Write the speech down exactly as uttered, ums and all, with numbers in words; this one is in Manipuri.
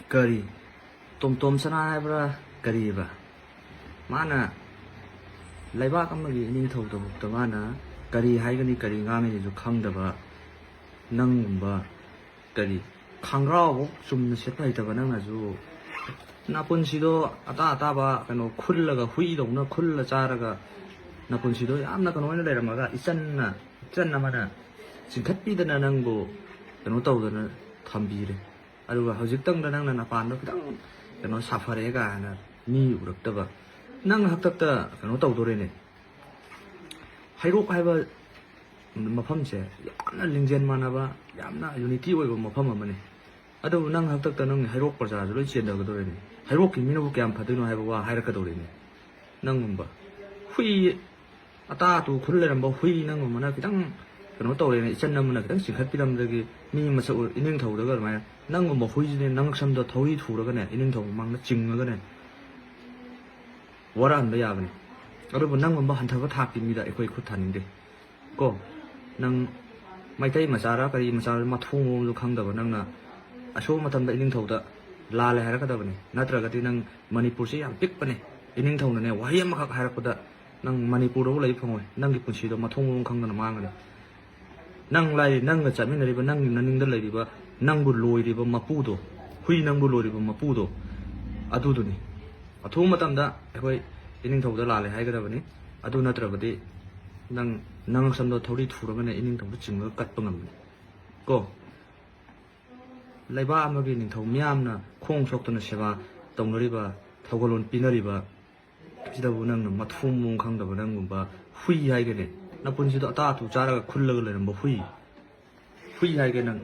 ꯀꯔꯤ, ꯇꯣꯝꯇꯣꯝ ꯁꯅꯥ ꯍꯥꯏꯕ꯭ꯔꯥ, ꯀꯔꯤꯕ? ꯃꯥꯅ ꯂꯩꯕꯥꯛ ꯑꯃꯒꯤ ꯏꯅꯤꯡꯊꯧꯗꯐꯥꯎꯗ ꯃꯥꯅ ꯀꯔꯤ ꯍꯥꯏꯒꯅꯤ, ꯀꯔꯤ ꯉꯥꯡꯒꯅꯤꯁꯨ ꯈꯪꯗꯕ ꯅꯪꯒꯨꯝꯕ, ꯀꯔꯤ, ꯈꯥꯡꯒ꯭ꯔꯥꯎꯐꯥꯎ ꯆꯨꯝꯅ ꯁꯦꯠꯄ ꯍꯩꯇꯕ ꯅꯪꯅꯁꯨ ꯅꯄꯨꯟꯁꯤꯗꯣ ꯑꯇꯥ ꯑꯇꯥꯕ ꯀꯩꯅꯣ ꯈꯨꯜꯂꯒ, ꯍꯨꯏꯗꯧꯅ ꯈꯨꯜꯂ ꯆꯥꯔꯒ ꯅꯄꯨꯟꯁꯤꯗꯣ ꯌꯥꯝꯅ ꯀꯩꯅꯣ ꯑꯣꯏꯅ ꯂꯩꯔꯝꯃꯒ ꯏꯆꯟꯅ, ꯏꯆꯟ ꯑꯃꯅ ꯆꯤꯡꯈꯠꯄꯤꯗꯅ ꯅꯪꯕꯨ ꯀꯩꯅꯣ ꯇꯧꯗꯅ ꯊꯝꯕꯤꯔꯦ꯫ ꯑꯗꯨꯒ ꯍꯧꯖꯤꯛꯇꯪꯗ ꯅꯪꯅ ꯅꯄꯥꯟꯗ ꯈꯤꯇꯪ ꯀꯩꯅꯣ ꯁꯥꯐꯔꯛꯑꯦ ꯀꯥꯏꯅ ꯃꯤ ꯎꯔꯛꯇꯕ, ꯅꯪ ꯍꯥꯛꯇꯛꯇ ꯀꯩꯅꯣ ꯇꯧꯗꯣꯔꯦꯅꯦ꯫ ꯍꯩꯔꯣꯛ ꯍꯥꯏꯕ ꯃꯐꯝꯁꯦ ꯌꯥꯝꯅ ꯂꯤꯡꯖꯦꯜ ꯃꯥꯟꯅꯕ, ꯌꯥꯝꯅ ꯌꯨꯅꯤꯇꯤ ꯑꯣꯏꯕ ꯃꯐꯝ ꯑꯃꯅꯤ꯫ ꯑꯗꯨꯕꯨ ꯅꯪ ꯍꯥꯛꯇꯛꯇ ꯅꯪ ꯍꯩꯔꯣꯛ ꯄ꯭ꯔꯖꯥꯁꯨ ꯂꯣꯏ ꯆꯦꯟꯗꯒꯗꯧꯔꯤꯅꯤ꯫ ꯍꯩꯔꯣꯛꯀꯤ ꯃꯤꯅꯕꯨ ꯀꯌꯥꯝ ꯐꯗꯣꯏꯅꯣ ꯍꯥꯏꯕ ꯋꯥ ꯍꯥꯏꯔꯛꯀꯗꯧꯔꯤꯅꯤ꯫ ꯅꯪꯒꯨꯝꯕ ꯍꯨꯏ, ꯑꯇꯥ ꯑꯇꯨ ꯈꯨꯜ ꯂꯩꯔꯝꯕ ꯍꯨꯏ ꯅꯪꯒꯨꯝꯕꯅ ꯈꯤꯇꯪ ꯀꯩꯅꯣ ꯇꯧꯔꯦꯅ, ꯏꯆꯟ ꯑꯃꯅ ꯈꯤꯇꯪ ꯆꯤꯡꯈꯠꯄꯤꯔꯝꯕꯗꯒꯤ ꯃꯤ ꯃꯁꯛ ꯎ-, ꯏꯅꯤꯡꯊꯧꯗꯒ ꯑꯗꯨꯃꯥꯏꯅ ꯅꯪꯒꯨꯝꯕ ꯍꯨꯏꯁꯤꯗꯤ ꯅꯪ ꯁꯝꯗꯣ ꯊꯧꯔꯤ ꯊꯨꯔꯒꯅꯦ, ꯏꯅꯤꯡꯊꯧ ꯃꯃꯥꯡꯗ ꯆꯤꯡꯉꯒꯅꯦ ꯋꯥꯔꯛꯍꯟꯕ ꯌꯥꯕꯅꯤ꯫ ꯑꯗꯨꯕꯨ ꯅꯪꯒꯨꯝꯕ ꯍꯟꯊꯕ ꯊꯥꯛꯀꯤ ꯃꯤꯗ ꯑꯩꯈꯣꯏ ꯈꯨꯠ ꯊꯥꯅꯤꯡꯗꯦ꯫ ꯀꯣ, ꯅꯪ ꯃꯩꯇꯩ ꯃꯆꯥꯔ ꯀꯔꯤ ꯃꯆꯥꯔ ꯃꯊꯣꯡ ꯃꯔꯝꯁꯨ ꯈꯪꯗꯕ ꯅꯪꯅ ꯑꯁꯨꯕ ꯃꯇꯝꯗ ꯏꯅꯤꯡꯊꯧꯗ ꯂꯥꯜꯂꯦ ꯍꯥꯏꯔꯛꯀꯗꯕꯅꯤ꯫ ꯅꯠꯇ꯭ꯔꯒꯗꯤ ꯅꯪ, ꯃꯅꯤꯄꯨꯔꯁꯦ ꯌꯥꯝ ꯄꯤꯛꯄꯅꯦ꯫ ꯏꯅꯤꯡꯊꯧꯅꯅꯦ ꯋꯥꯍꯩ ꯑꯃꯈꯛ ꯍꯥꯏꯔꯛꯄꯗ ꯅꯪ ꯃꯅꯤꯄꯨꯔꯗꯕꯨ ꯂꯩꯕ ꯐꯪꯉꯣꯏ꯫ ꯅꯪꯒꯤ ꯄꯨꯟꯁꯤꯗꯣ ꯃꯊꯣꯡ ꯃꯔꯝ ꯈꯪꯗꯅ ꯃꯥꯡꯒꯅꯤ꯫ ꯅꯪ ꯂꯥꯏꯔꯤ, ꯅꯪꯒ ꯆꯠꯃꯤꯟꯅꯔꯤꯕ, ꯅꯪꯒꯤ ꯅꯅꯤꯡꯗ ꯂꯩꯔꯤꯕ, ꯅꯪꯕꯨ ꯂꯣꯏꯔꯤꯕ ꯃꯄꯨꯗꯣ, ꯍꯨꯏ ꯅꯪꯕꯨ ꯂꯣꯏꯔꯤꯕ ꯃꯄꯨꯗꯣ, ꯑꯗꯨꯗꯨꯅꯤ꯫ ꯑꯊꯨꯕ ꯃꯇꯝꯗ ꯑꯩꯈꯣꯏ ꯏꯅꯤꯡꯊꯧꯗ ꯂꯥꯜꯂꯦ ꯍꯥꯏꯒꯗꯕꯅꯤ꯫ ꯑꯗꯨ ꯅꯠꯇ꯭ꯔꯕꯗꯤ ꯅꯪ, ꯅꯪ ꯁꯝꯗꯣ ꯊꯧꯔꯤ ꯊꯨꯔꯒꯅꯦ ꯏꯅꯤꯡꯊꯧꯗ ꯆꯤꯡꯉꯒ ꯀꯠꯄ ꯉꯝꯕꯅꯤ꯫ ꯀꯣ, ꯂꯩꯕꯥꯛ ꯑꯃꯒꯤ ꯅꯤꯡꯊꯧ ꯃꯤꯌꯥꯝꯅ ꯈꯣꯡ ꯁꯣꯛꯇꯨꯅ ꯁꯦꯕꯥ ꯇꯧꯅꯔꯤꯕ, ꯊꯧꯒꯜꯂꯣꯟ ꯄꯤꯅꯔꯤꯕ ꯁꯤꯗꯕꯨ ꯅꯪꯅ ꯃꯊꯣꯡ ꯃꯔꯝ ꯈꯪꯗꯕ ꯅꯪꯒꯨꯝꯕ ꯍꯨꯏ ꯍꯥꯏꯒꯅꯦ, ꯅꯄꯨꯟꯁꯤꯗꯣ ꯑꯇꯥ ꯑꯇꯨ ꯆꯥꯔꯒ ꯈꯨꯜꯂꯒ ꯂꯩꯔꯝꯕ ꯍꯨꯏ, ꯍꯨꯏ ꯍꯥꯏꯒꯦ ꯅꯪ꯫